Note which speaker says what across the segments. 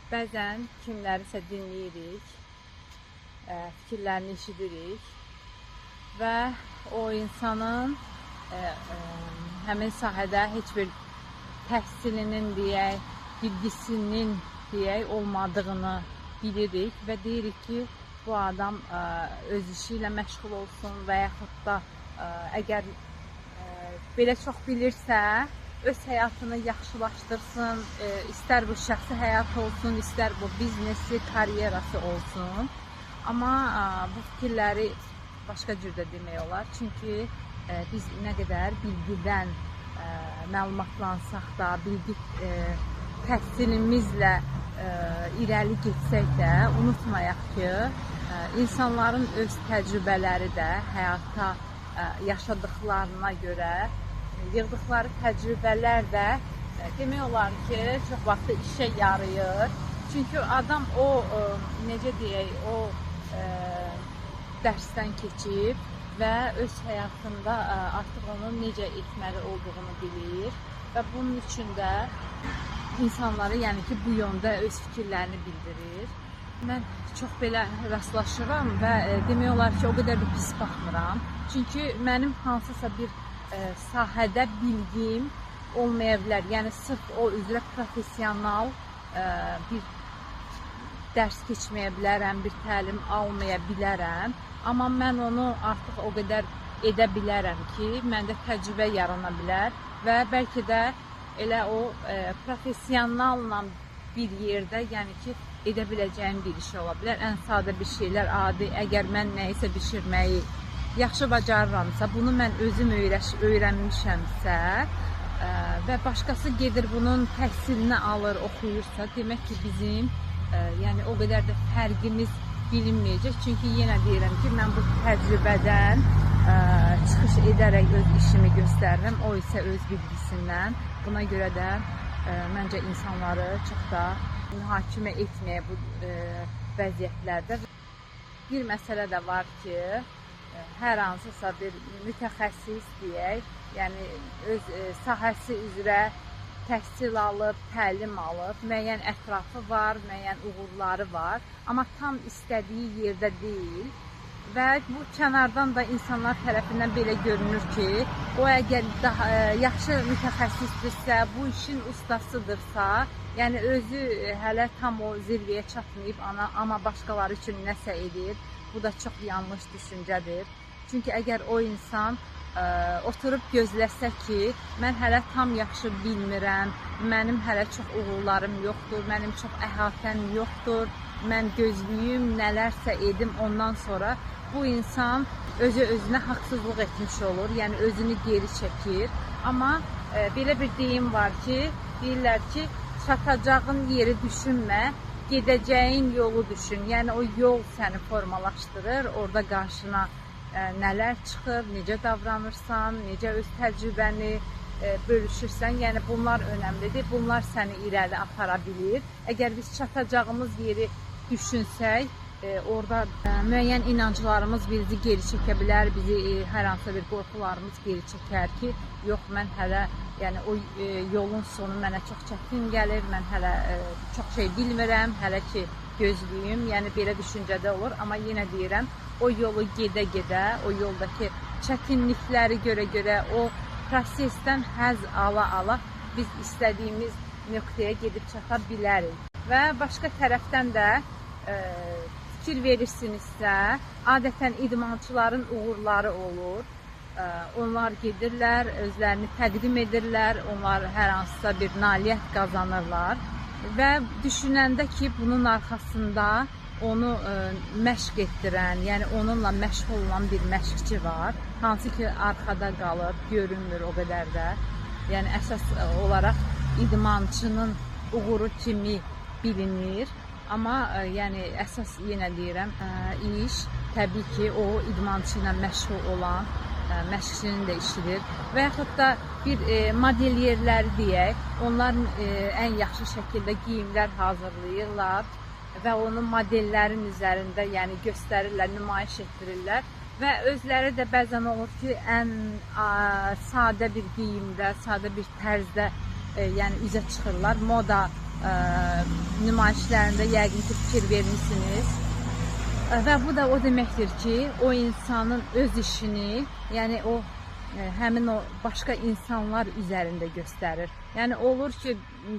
Speaker 1: Bəzən kimlərisə dinləyirik, fikirlərini eşidirik və o insanın həmin sahədə heç bir təhsilinin deyək, bilgisinin deyək olmadığını bilirik və deyirik ki, bu adam öz işi ilə məşğul olsun və yaxud da əgər belə çox bilirsə, öz həyatını yaxşılaşdırsın, istər bu şəxsi həyat olsun, istər bu biznesi, karyerası olsun. Amma bu fikirləri başqa cür də demək olar. Çünki biz nə qədər bilgidən məlumatlansaq da, bilgi təhsilimizlə irəli getsək də, unutmayaq ki, insanların öz təcrübələri də həyatda yaşadıklarına görə yığdıqları təcrübələr də demək olar ki, çox vaxt işə yarayır. Çünki adam o necə deyək, o dərsdən keçib və öz həyatında artıq onun necə etməli olduğunu bilir və bunun üçün də insanlara, yəni ki, bu yöndə öz fikirlərini bildirir. Mən çox belə rastlaşıram və demək olar ki, o qədər də pis baxmıram. Çünki mənim hansısa bir sahədə bilgim olmaya bilər. Yəni sırf o üzrə professional bir dərs keçməyə bilərəm, bir təlim almaya bilərəm. Amma mən onu artıq o qədər edə bilərəm ki, məndə təcrübə yarana bilər və bəlkə də elə o professionalla bir yerdə, yəni ki, edə biləcəyim bir iş ola bilər. Ən sadə bir şeylər, adi, əgər mən nəyisə bişirməyi yaxşı bacarıramsa, bunu mən özüm öyrənmişəmsə və başqası gedir bunun təhsilini alır, oxuyursa, demək ki, bizim yəni o qədər də fərqimiz bilinməyəcək. Çünki yenə deyirəm ki, mən bu təcrübədən çıxış edərək öz işimi göstərirəm, o isə öz bilgisindən. Buna görə də məncə insanları çox da mühakimə etməyə bu vəziyyətlərdə. Bir məsələ də var ki, hər hansısa bir mütəxəssis deyək, yəni öz sahəsi üzrə təhsil alıb, təlim alıb, müəyyən ətrafı var, müəyyən uğurları var, amma tam istədiyi yerdə deyil. Və bu kənardan da insanlar tərəfindən belə görünür ki, o əgər daha yaxşı mütəxəssisdirsə, bu işin ustasıdırsa, yəni özü hələ tam o zirvəyə çatmayıb, amma başqaları üçün nəsə edir. Bu da çox yanlış düşüncədir. Çünki əgər o insan oturub gözləsə ki, mən hələ tam yaxşı bilmirəm, mənim hələ çox uğurlarım yoxdur, mənim çox əhatəm yoxdur, mən gözlüyüm, nələrsə edim, ondan sonra bu insan özü özünə haqsızlıq etmiş olur, yəni özünü geri çəkir. Amma belə bir deyim var ki, deyirlər ki, çatacağın yeri düşünmə, gedəcəyin yolu düşün. Yəni o yol səni formalaşdırır, orada qarşına nələr çıxır, necə davranırsan, necə öz təcrübəni bölüşürsən. Yəni bunlar önəmlidir. Bunlar səni irəli apara bilir. Əgər biz çatacağımız yeri düşünsək, orada müəyyən inanclarımız bizi geri çəkə bilər, bizi hər hansısa bir qorxularımız geri çəkər ki, yox, mən hələ, yəni o yolun sonu mənə çox çətin gəlir, mən hələ çox şey bilmirəm, hələ ki gözlüyüm, yəni belə düşüncədə olur. Amma yenə deyirəm, o yolu gedə-gedə, o yoldakı çətinlikləri görə-görə, o prosesdən həzz ala-ala biz istədiyimiz nöqtəyə gedib çata bilərik. Və başqa tərəfdən də fikir verirsinizsə, adətən idmançıların uğurları olur. Onlar gedirlər, özlərini təqdim edirlər, onlar hər hansısa bir nailiyyət qazanırlar və düşünəndə ki, bunun arxasında onu məşq etdirən, yəni onunla məşğul olan bir məşqçi var, hansı ki, arxada qalır, görünmür o qədər də. Yəni əsas olaraq idmançının uğuru kimi bilinir. Amma yəni əsas yenə deyirəm, iş təbii ki, o idmançı ilə məşğul olan məşqçinin də işidir. Və yaxud da bir modelyerləri deyək, onlar ən yaxşı şəkildə geyimlər hazırlayırlar və onu modellərin üzərində, yəni göstərirlər, nümayiş etdirirlər və özləri də bəzən olur ki, ən sadə bir geyimdə, sadə bir tərzdə yəni üzə çıxırlar. Moda nümayişlərində yəqin ki, fikir vermisiniz. Və bu da o deməkdir ki, o insanın öz işini, yəni o həmin o başqa insanlar üzərində göstərir. Yəni olur ki,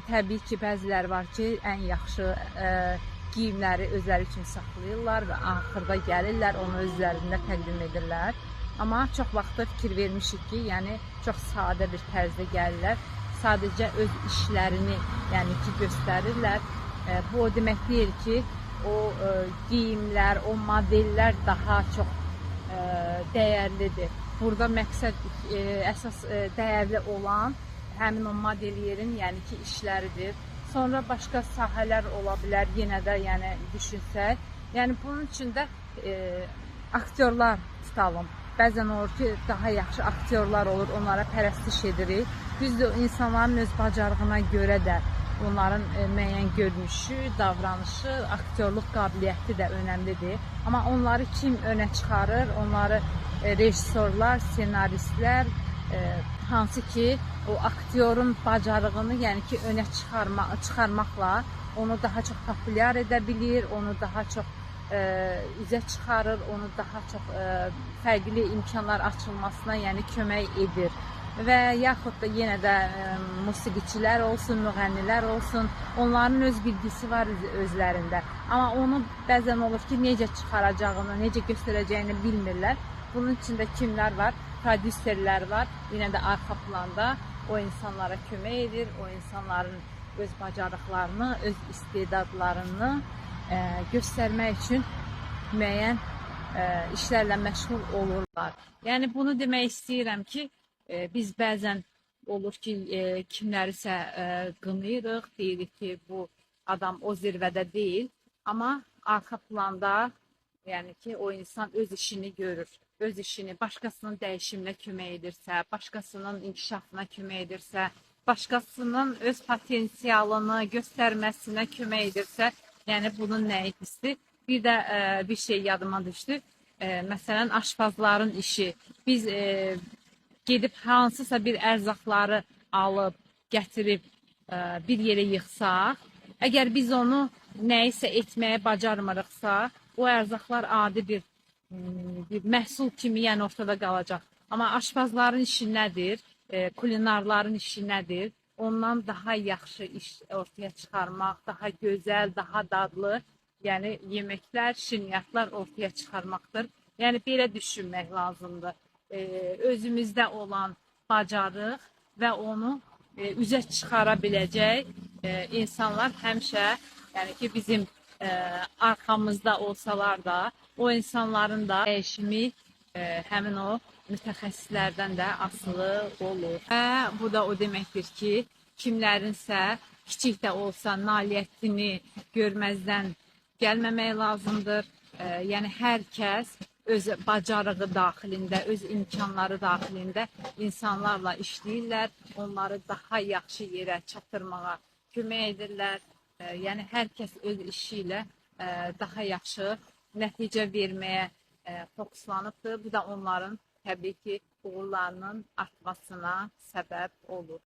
Speaker 1: təbii ki, bəziləri var ki, ən yaxşı geyimləri özləri üçün saxlayırlar və axırda gəlirlər, onu özlərində təqdim edirlər. Amma çox vaxtda fikir vermişik ki, yəni çox sadə bir tərzdə gəlirlər. Sadəcə öz işlərini, yəni ki, göstərirlər. Bu o demək deyil ki, o geyimlər, o modellər daha çox dəyərlidir. Burada məqsəd əsas dəyərli olan həmin o modelyerin, yəni ki, işləridir. Sonra başqa sahələr ola bilər, yenə də yəni düşünsək. Yəni bunun üçün də aktyorlar tutalım. Bəzən olur ki, daha yaxşı aktyorlar olur, onlara pərəstiş edirik. Düzdür, insanların öz bacarığına görə də onların müəyyən görünüşü, davranışı, aktyorluq qabiliyyəti də önəmlidir. Amma onları kim önə çıxarır? Onları rejissorlar, ssenaristlər, hansı ki o aktyorun bacarığını, yəni ki, önə çıxarmaqla onu daha çox populyar edə bilir, onu daha çox üzə çıxarır, onu daha çox fərqli imkanlar açılmasına, yəni kömək edir. Və yaxud da yenə də musiqiçilər olsun, müğənnilər olsun, onların öz bilgisi var özlərində. Amma onu bəzən olur ki, necə çıxaracağını, necə göstərəcəyini bilmirlər. Bunun üçün də kimlər var? Prodüserlər var. Yenə də arxa planda o insanlara kömək edir, o insanların öz bacarıqlarını, öz istedadlarını göstərmək üçün müəyyən işlərlə məşğul olurlar. Yəni bunu demək istəyirəm ki, biz bəzən olur ki, kimlərisə qınayırıq, deyirik ki, bu adam o zirvədə deyil, amma arxa planda, yəni ki, o insan öz işini görür, öz işini başqasının dəyişiminə kömək edirsə, başqasının inkişafına kömək edirsə, başqasının öz potensialını göstərməsinə kömək edirsə, yəni bunun nəyi pisdir? Bir də bir şey yadıma düşdü. Məsələn, aşpazların işi. Biz gedib hansısa bir ərzaqları alıb, gətirib bir yerə yığsaq, əgər biz onu nəyisə etməyə bacarmırıqsa, o ərzaqlar adi bir məhsul kimi, yəni ortada qalacaq. Amma aşpazların işi nədir? Kulinarların işi nədir? Ondan daha yaxşı iş ortaya çıxarmaq, daha gözəl, daha dadlı, yəni yeməklər, şirniyyatlar ortaya çıxarmaqdır. Yəni belə düşünmək lazımdır. Özümüzdə olan bacarıq və onu üzə çıxara biləcək insanlar həmişə, yəni ki, bizim arxamızda olsalar da, o insanların da dəyişimi həmin o mütəxəssislərdən də asılı olur. Və bu da o deməkdir ki, kimlərinsə kiçik də olsa nailiyyətini görməzdən gəlməmək lazımdır. Yəni hər kəs öz bacarığı daxilində, öz imkanları daxilində insanlarla işləyirlər, onları daha yaxşı yerə çatdırmağa kömək edirlər. Yəni hər kəs öz işi ilə daha yaxşı nəticə verməyə fokuslanıbdır. Bu da onların təbii ki, uğurlarının artmasına səbəb olur.